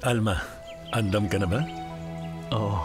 Alma, andam ka na ba? Oo.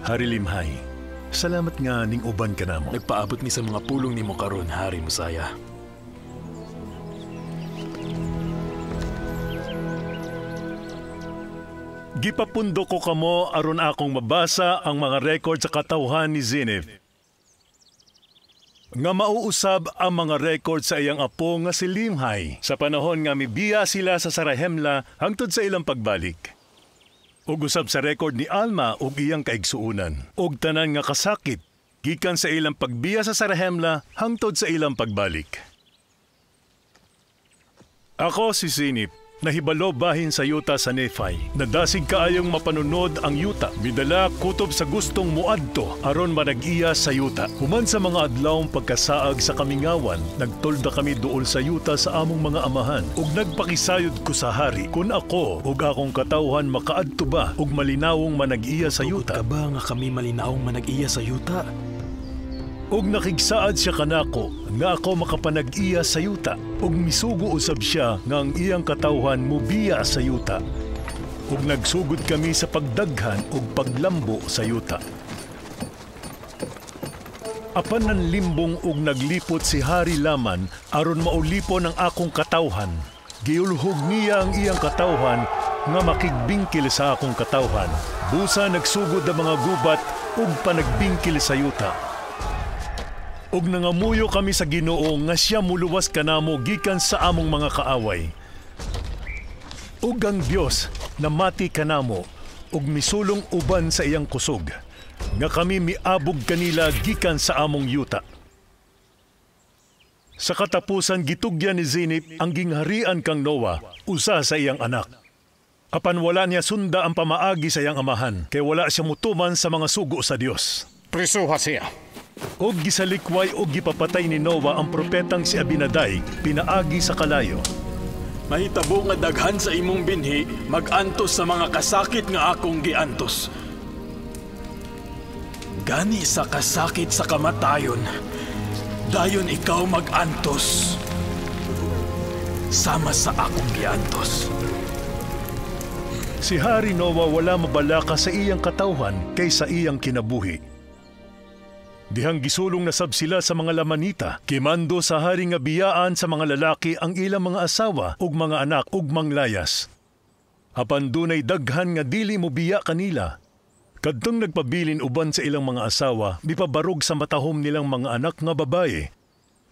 Hari Limhi, salamat nga ning uban ka namo. Nagpaabot mi sa mga pulong nimo karon, Hari Mosaya. Gipapundo ko kamo aron akong mabasa ang mga record sa katawhan ni Zenith. Nga mauusab ang mga record sa iyang apo nga si Limhi sa panahon nga mibiya sila sa Sarahemla hangtod sa ilang pagbalik. Ug usab sa record ni Alma ug iyang kaigsuonan ug tanan nga kasakit gikan sa ilang pagbiya sa Sarahemla hangtod sa ilang pagbalik. Ako si Zenith, nahibalo bahin sa yuta sa Nephi. Nadasig kaayong mapanunod ang yuta. Midala kutob sa gustong muadto aron manag-iya sa yuta. Human sa mga adlawng pagkasaag sa kamingawan, nagtolda kami duol sa yuta sa among mga amahan. Ug nagpakisayod ko sa hari, kun ako ug akong katawhan makaadto ba ug malinawong manag-iya sa yuta. Tugot ka ba nga kami malinawong manag-iya sa yuta? Ug nakigsaad siya kanako nga ako makapanag-iya sa yuta, ug misugo usab siya nga ang iyang katawhan mubiya sa yuta. Ug nagsugod kami sa pagdaghan ug paglambo sa yuta. Apan nanlimbong ug naglipot si Hari Laman aron maulipon ang akong katawhan. Giulhog niya ang iyang katawhan nga makigbingkil sa akong katawhan. Busa nagsugod ang mga gubat ug panagbingkil sa yuta. Ug nangamuyo kami sa Ginoo nga siya muluwas kanamo gikan sa among mga kaaway. Ug ang Dios namati kanamo ug misulong uban sa iyang kusog, nga kami miabog kanila gikan sa among yuta. Sa katapusan gitugyan ni Zenith ang gingharian kang Noah, usa sa iyang anak. Apan wala niya sunda ang pamaagi sa iyang amahan, kay wala siya mutuman sa mga sugo sa Dios. Prisuha siya. Og gisalikway og gipapatay ni Noah ang propetang si Abinaday pinaagi sa kalayo. Mahitabo nga daghan sa imong binhi magantos sa mga kasakit nga akong giantos. Gani sa kasakit sa kamatayon, dayon ikaw magantos sama sa akong giantos. Si Hari Noah wala mabalaka sa iyang katawhan kaysa iyang kinabuhi. Dihang gisulong nasab sila sa mga Lamanita, kimando sa hari nga biyaan sa mga lalaki ang ilang mga asawa ug mga anak ug manglayas. Apan dunay daghan nga dili mo biya kanila. Kadtong nagpabilin uban sa ilang mga asawa, mipabarog sa matahom nilang mga anak nga babaye,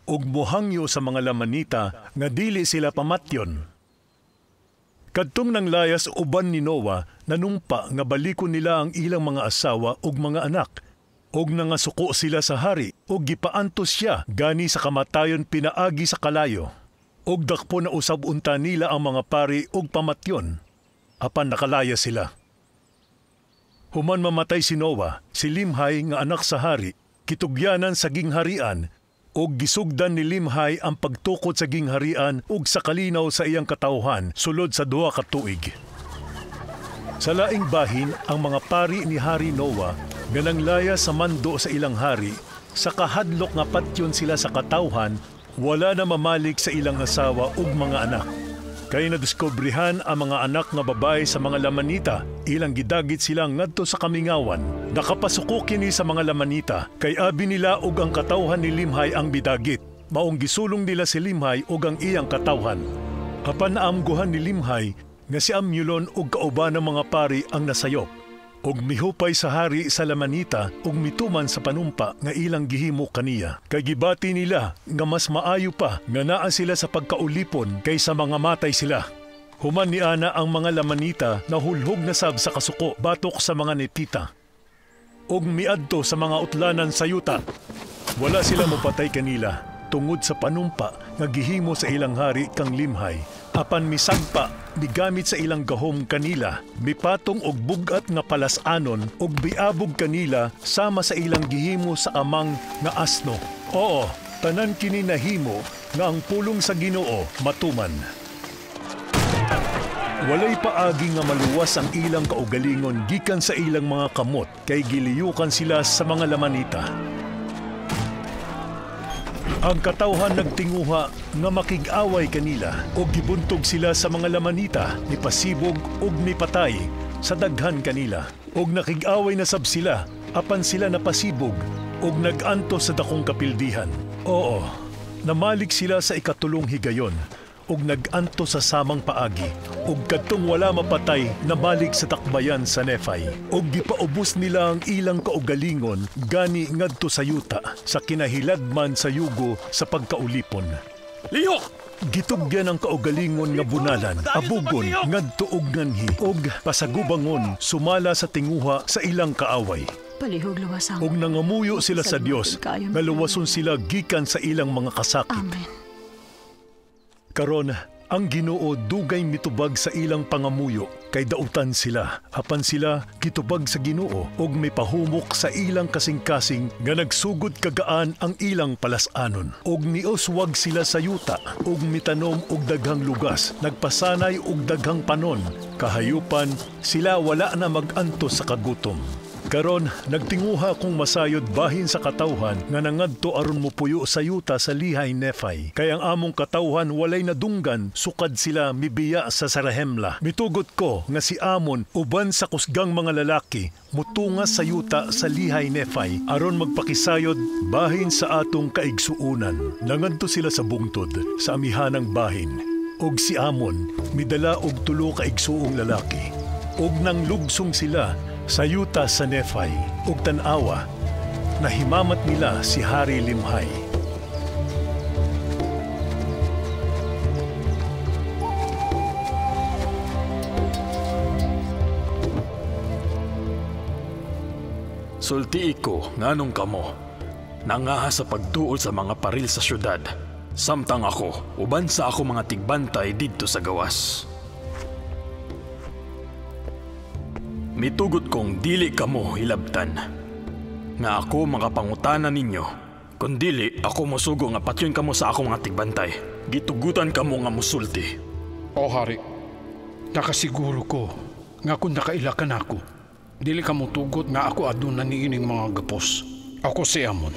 ug mohangyo sa mga Lamanita nga dili sila pamatyon. Kadtong nanglayas uban ni Noah, nanumpa nga balikon nila ang ilang mga asawa ug mga anak, og nangasuko sila sa hari, og gipaantos siya gani sa kamatayon pinaagi sa kalayo. Og dakpo na usab unta nila ang mga pari og pamatyon, apan nakalaya sila. Human mamatay si Noah, si Limhi nga anak sa hari, kitugyanan sa gingharian, og gisugdan ni Limhi ang pagtukod sa gingharian ug sa kalinaw sa iyang katawhan sulod sa 2 ka tuig. Sa laing bahin, ang mga pari ni Hari Noah nga nanglaya sa mando sa ilang hari, sa kahadlok nga patyon sila sa katawhan, wala na mamalik sa ilang asawa ug mga anak. Kay nadiskobrehan ang mga anak nga babae sa mga Lamanita, ilang gidagit sila ngadto sa kamingawan. Nakapasuko kini sa mga Lamanita, kay abi nila ug ang katawhan ni Limhi ang bidagit. Maong gisulong nila si Limhi ug ang iyang katawhan. Apan naamguhan ni Limhi nga si Amulon ug kauban ng mga pari ang nasayop, ug mihupay sa hari sa Lamanita ug mituman sa panumpa nga ilang gihimo kaniya. Kay gibati nila nga mas maayo pa nga naa sila sa pagkaulipon kaysa mga matay sila. Human ni ana ang mga Lamanita nahulhog na sab sa kasuko batok sa mga Nepita, ug miadto sa mga utlanan sa yuta. Wala sila mopatay kanila tungod sa panumpa nga gihimo sa ilang hari kang Limhi. Apan misagpa, migamit sa ilang gahom kanila, mipatong og bug-at nga palasanon og biabog kanila sama sa ilang gihimo sa amang nga asno. Oo, tanan kini nahimo nga ang pulong sa Ginoo matuman. Walay paagi nga maluwas ang ilang kaugalingon gikan sa ilang mga kamot kay giliyukan sila sa mga Lamanita. Ang katawhan nagtinguha nga makig-away kanila ug gibuntog sila sa mga Lamanita, nipasibog ug nipatay sa daghan kanila. Ug nakig-away na sab sila apan sila napasibog ug nag-antos sa dakong kapildihan. Oo, namalik sila sa ikatulong higayon ug nag-antos sa samang paagi, ug kadtong wala mapatay namalik sa dakbayan sa Nephi. Ug gipaubos nila ang ilang kaugalingon gani ngadto sa yuta sa kinahiladman sa yugo sa pagkaulipon. Lihok! Gitugyan ang kaugalingon nga bunalan, abugon ngadto og nganhi, ug pasagubangon sumala sa tinguha sa ilang kaaway. Palihog luwasan. Ug nangamuyo sila sa Dios nga luwason sila gikan sa ilang mga kasakit. Amen. Karon, ang Ginoo dugay mitubag sa ilang pangamuyo, kay dautan sila, apan sila gitubag sa Ginoo ug mipahumok sa ilang kasing-kasing nga nagsugod kagaan ang ilang palas-anon. Ug niuswag sila sa yuta, ug mitanom og daghang lugas, nagpasanay og daghang panon, kahayupan sila wala na mag-antos sa kagutom. Karon, nagtinguha kong masayod bahin sa katawhan nga nangadto aron mopuyo sa yuta sa Lihay Nephi. Kay ang among katawhan walay nadunggan, sukad sila mibiya sa Zarahemla. Mitugot ko nga si Amon uban sa kusgang mga lalaki mutunga sa yuta sa Lihay Nephi aron magpakisayod bahin sa atong kaigsuunan. Nangadto sila sa bungtod sa amihanang bahin. Og si Amon midala og tulo ka igsuong lalaki. Og nanglugsong sila sa yuta sa Nephi, ug tan-awa, nahimamat nila si Hari Limhi. Sultii ko nganong kamo, nangaha sa pagduol sa mga paril sa syudad, samtang ako, uban sa ako mga tigbantay didto sa gawas. Mitugot kong dili kamo hilabtan, nga ako makapangutana ninyo. Kung dili, ako mosugo nga patyon kamo sa akong mga tigbantay. Gitugutan kamo nga musulti. O hari, nakasiguro ko nga kung nakaila ka nako, dili ka motugot nga ako aduna niining mga gapos. Ako si Amon.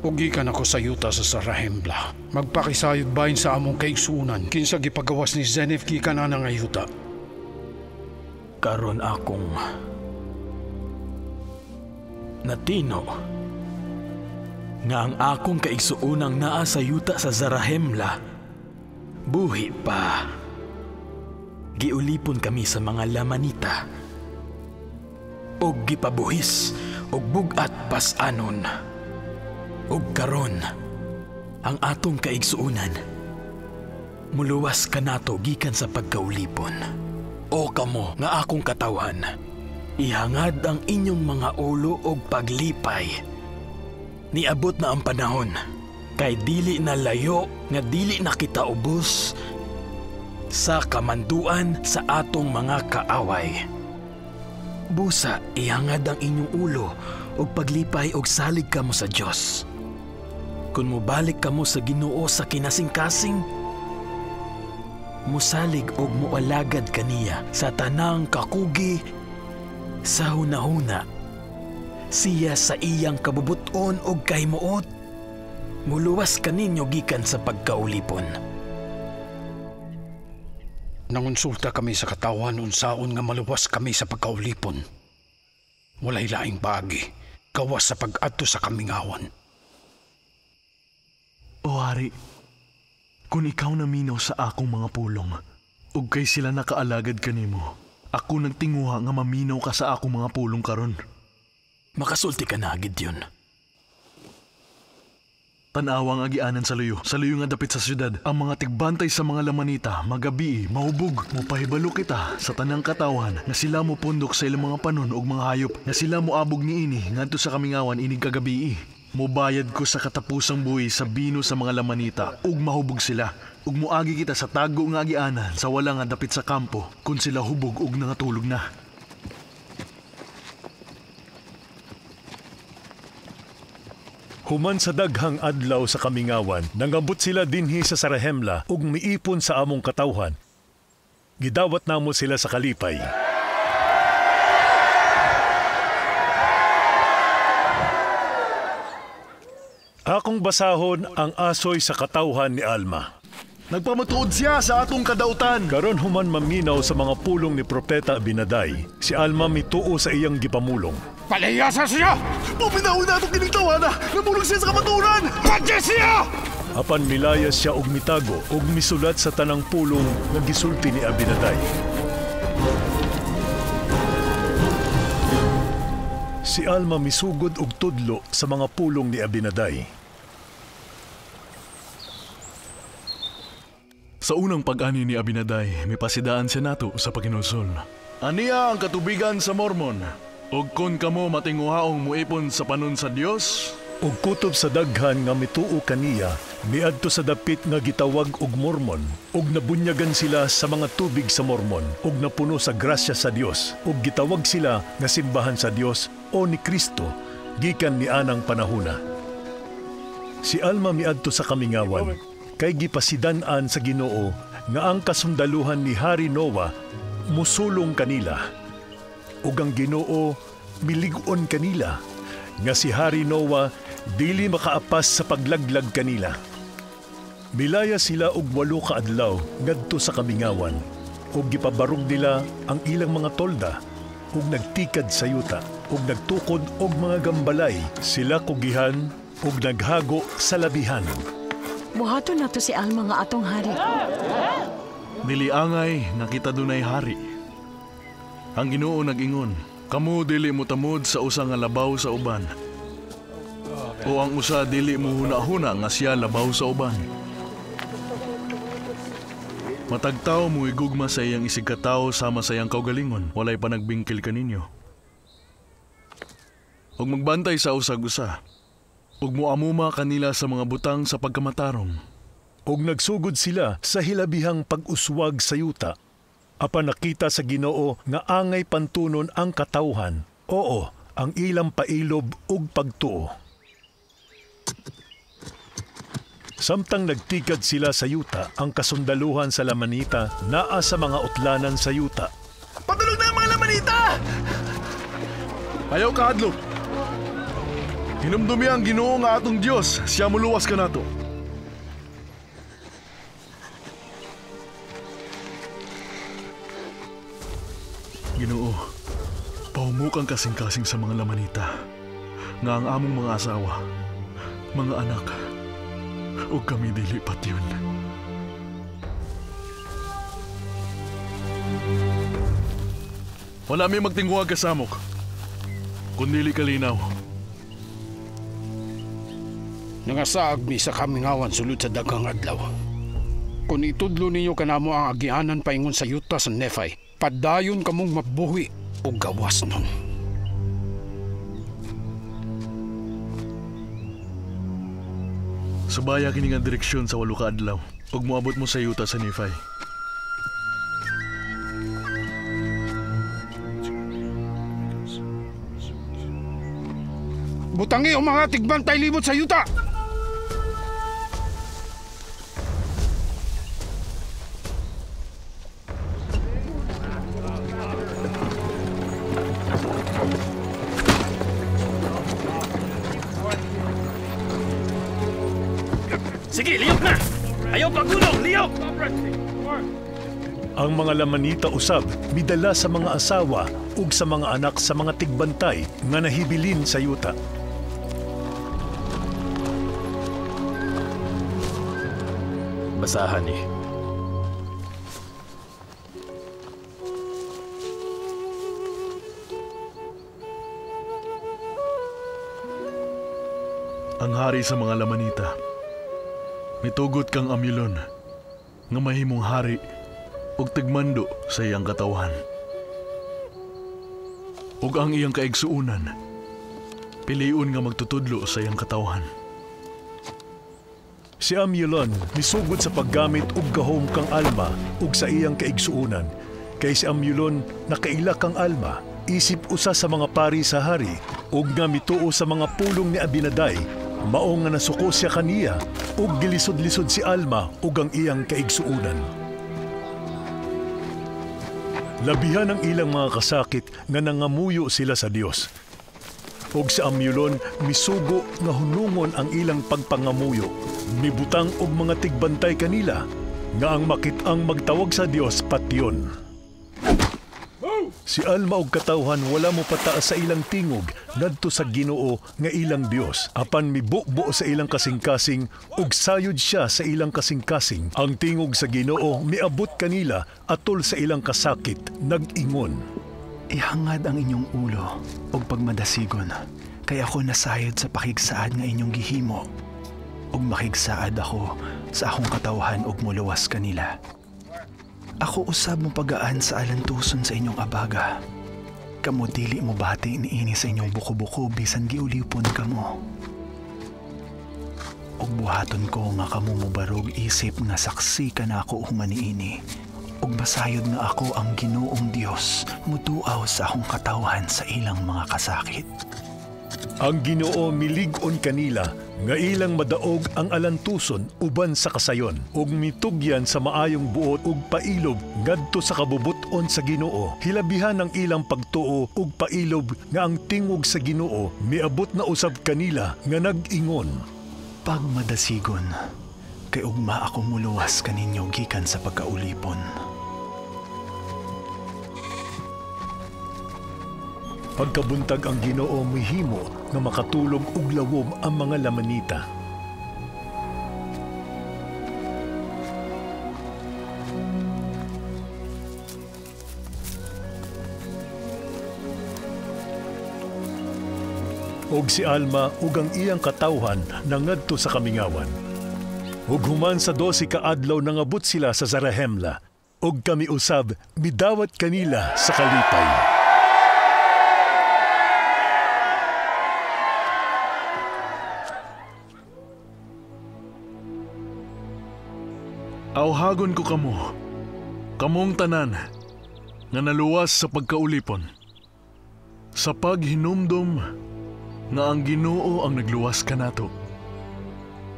Ug gikan ako sa yuta sa Zarahemla. Magpakisayod bahin sa among kaigsuonan, kinsa gipagawas ni Zenef gikan ana nga yuta. Karon akong natino nga ang akong kaigsuonang naa sa yuta sa Zarahemla buhi pa. Giulipon kami sa mga Lamanita og gipabuhis og bug-at pas-anon. Og karon ang atong kaigsuonan muluwas kanato gikan sa pagkaulipon. O kamo nga akong katawhan, ihangad ang inyong mga ulo og paglipay. Niabot na ang panahon, kay dili na layo nga dili na kita ubos sa kamanduan sa atong mga kaaway. Busa, ihangad ang inyong ulo og paglipay og salig kamo sa Dios. Kung mobalik kamo sa Ginoo sa kinasingkasing, musalig og mualagad kaniya sa tanang kakugi sa hunahuna. Siya sa iyang kabubuton og kahimuot, muluwas kaninyo gikan sa pagkaulipon. Nangonsulta kami sa katawan unsaon nga maluwas kami sa pagkaulipon. Walay laing paagi, gawas sa pag-adto sa kamingawan. O hari, kung ikaw naminaw sa akong mga pulong, ug kay sila nakaalagad kanimo, ako nagtinguha nga maminaw ka sa akong mga pulong karon. Makasulti ka na, Gideon. Tan-awa ang agianan sa luyo nga dapit sa syudad. Ang mga tigbantay sa mga Lamanita, magabii, mahubog, mopahibalo kita sa tanang katawan nga sila mopundok sa ilang mga panon ug mga hayop, nga sila moabog niini ngadto sa kamingawan inig kagabii. Mobayad ko sa katapusang buhi sa bino sa mga Lamanita ug mahubog sila. Ug moagi kita sa tago nga agianan sa wala nga dapit sa kampo kung sila hubog ug nangatulog na. Human sa daghang adlaw sa kamingawan, nangambot sila dinhi sa Zarahemla ug miipon sa among katawhan. Gidawat namo sila sa kalipay. Akong basahon ang asoy sa katawhan ni Alma. Nagpamatuod siya sa atong kadautan. Karon human maminaw sa mga pulong ni Propeta Abinaday, si Alma mituo sa iyang gipamulong. Palayasa siya! Pupinahon na atong kining tawana! Namulong siya sa kamatuoran! Padya siya! Apan milayas siya og mitago og misulat sa tanang pulong nga gisulti ni Abinaday. Si Alma misugod og tudlo sa mga pulong ni Abinaday. Sa unang pag-ani ni Abinaday, mipasidaan siya nato sa paghinulsol. Aniya ang katubigan sa Mormon. Og kon kamo matinguhaong muipon sa panon sa Dios, ug kutob sa daghan nga mituo kaniya, miadto sa dapit nga gitawag og Mormon, ug nabunyagan sila sa mga tubig sa Mormon, ug napuno sa grasya sa Dios, ug gitawag sila nga simbahan sa Dios o ni Kristo, gikan ni anang panahuna. Si Alma miadto sa kamingawan, kay gipasidan-an sa Ginoo nga ang kasundaluhan ni Hari Noah musulong kanila, ug ang Ginoo milig-on kanila nga si Hari Noah dili makaapas sa paglaglag kanila. Milaya sila og 8 ka adlaw ngadto sa kamingawan, ug gipabarog nila ang ilang mga tolda, ug nagtikad sa yuta, ug nagtukod og mga gambalay sila kugihan ug naghago sa labihan. Buhaton nato si Alma nga atong hari. Dili angay nakita dunay hari. Ang Ginoo nag-ingon, kamo dili motamod sa usa nga labaw sa uban. O ang usa dili mohuna-huna nga siya labaw sa uban. Matag tawo moigugma sa iyang isig katawo sama sa iyang kaugalingon, walay panagbingkil kaninyo. Ug magbantay sa usag usa, ug moamuma kanila sa mga butang sa pagkamatarong. Ug nagsugod sila sa hilabihang pag-uswag sa yuta. Apan nakita sa Ginoo nga angay pantunon ang katawhan, oo, ang ilang pailob ug pagtuo. Samtang nagtikad sila sa yuta, ang kasundaluhan sa Lamanita naa sa mga utlanan sa yuta. Patulog na ang mga Lamanita! Ayaw kahadlok. Hinumdumi ang Ginoo nga atong Dios, siya muluwas kanato. Ginoo, pahumuk ang kasing-kasing sa mga Lamanita, nga ang among mga asawa, mga anak, ug kami dili patyon. Wala mi magtinguha kasamok, kun dili kalinaw. Nangasaag mi sa kamingawan sulod sa daghang adlaw. Kung itudlo ninyo kanamo ang agianan paingon sa yuta sa Nephi, padayon kamong mabuhi o gawas nun. Subaya kini nga direksyon sa 8 ka adlaw ug moabot mo sa yuta sa Nephi. Butangi ang mga tigbantay libot sa yuta! Sige, liyok na! Ayaw pagulong, liyok! Ang mga Lamanita usab midala sa mga asawa ug sa mga anak sa mga tigbantay nga nahibilin sa yuta. Basahan eh. Ang hari sa mga Lamanita, mitugot kang Amulon nga mahimong hari ug tigmando sa iyang katawhan. Ug ang iyang kaigsuonan, piliun nga magtutudlo sa iyang katawhan. Si Amulon misugod sa paggamit og gahom kang Alma ug sa iyang kaigsuonan. Kay si Amulon nakaila kang Alma, isip usa sa mga pari sa hari ug nga mituo sa mga pulong ni Abinaday, mao nga nasuko siya kaniya ug gilisod-lisod si Alma ug ang iyang kaigsuonan. Labihan ang ilang mga kasakit nga nangamuyo sila sa Dios. Ug si Amulon misugo nga hunungon ang ilang pagpangamuyo. Mibutang og mga tigbantay kanila nga ang makit-ang magtawag sa Dios patyon. Si Alma og katawhan wala mo pataas sa ilang tingog ngadto sa Ginoo nga ilang Dios, apan mibubo sa ilang kasing-kasing ug sayod siya sa ilang kasing-kasing. Ang tingog sa Ginoo miabot kanila atol sa ilang kasakit, nag-ingon, Ihangad ang inyong ulo og pagmadasigon, kay ako nasayod sa pakigsaad nga inyong gihimo, ug makigsaad ako sa akong katawhan ug muluwas kanila. Ako usab mo pagaan sa alantuson sa inyong abaga. Kamo dili mo bati niini sa inyong buko-buko bisan giulipon kamo. Ug buhaton ko nga kamo mobarog isip nga saksi kanako human niini. Ug masayod nga ako ang Ginoong Dios mutuaw sa akong katawhan sa ilang mga kasakit. Ang Ginoo milig-on kanila nga ilang madaog ang alantuson uban sa kasayon ug mitugyan sa maayong buot ug pailob ngadto sa kabubut-on sa Ginoo. Hilabihan ang ilang pagtuo ug pailob nga ang tingog sa Ginoo miabot na usab kanila nga nag-ingon, Pagmadasigon, kay ugma ako muluwas kaninyo gikan sa pagkaulipon. Pagkabuntag ang Ginoo mihimo nga makatulog og lawom ang mga Lamanita. Og si Alma ug ang iyang katawhan nangadto sa kamingawan. Ug human sa 12 ka adlaw nangabot sila sa Zarahemla, ug kami usab midawat kanila sa kalipay. Awhagon ko kamo, kamong tanan, nga naluwas sa pagkaulipon, sa paghinumdom nga ang Ginoo ang nagluwas kanato.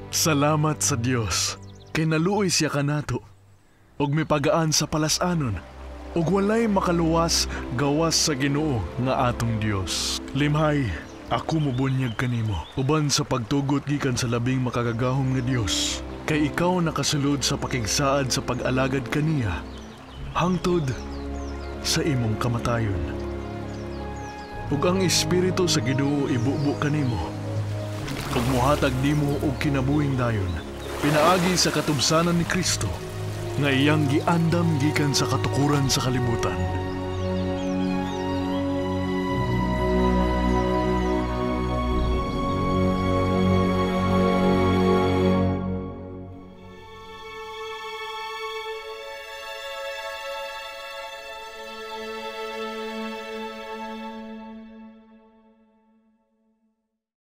Salamat sa Dios, kay naluoy siya kanato, ug mipagaan sa palasanon, ug walay makaluwas gawas sa Ginoo nga atong Dios. Limhay, ako mobunyag kanimo, uban sa pagtugot gikan sa labing makagagahom nga Dios. Kay ikaw nakasulod sa pakigsaad sa pag-alagad kaniya, hangtod sa imong kamatayon. Ug ang espiritu sa Ginoo ibubo kanimo, ug mohatag nimo og kinabuhing dayon, pinaagi sa katubsanan ni Kristo, nga iyang giandam gikan sa katukuran sa kalibutan.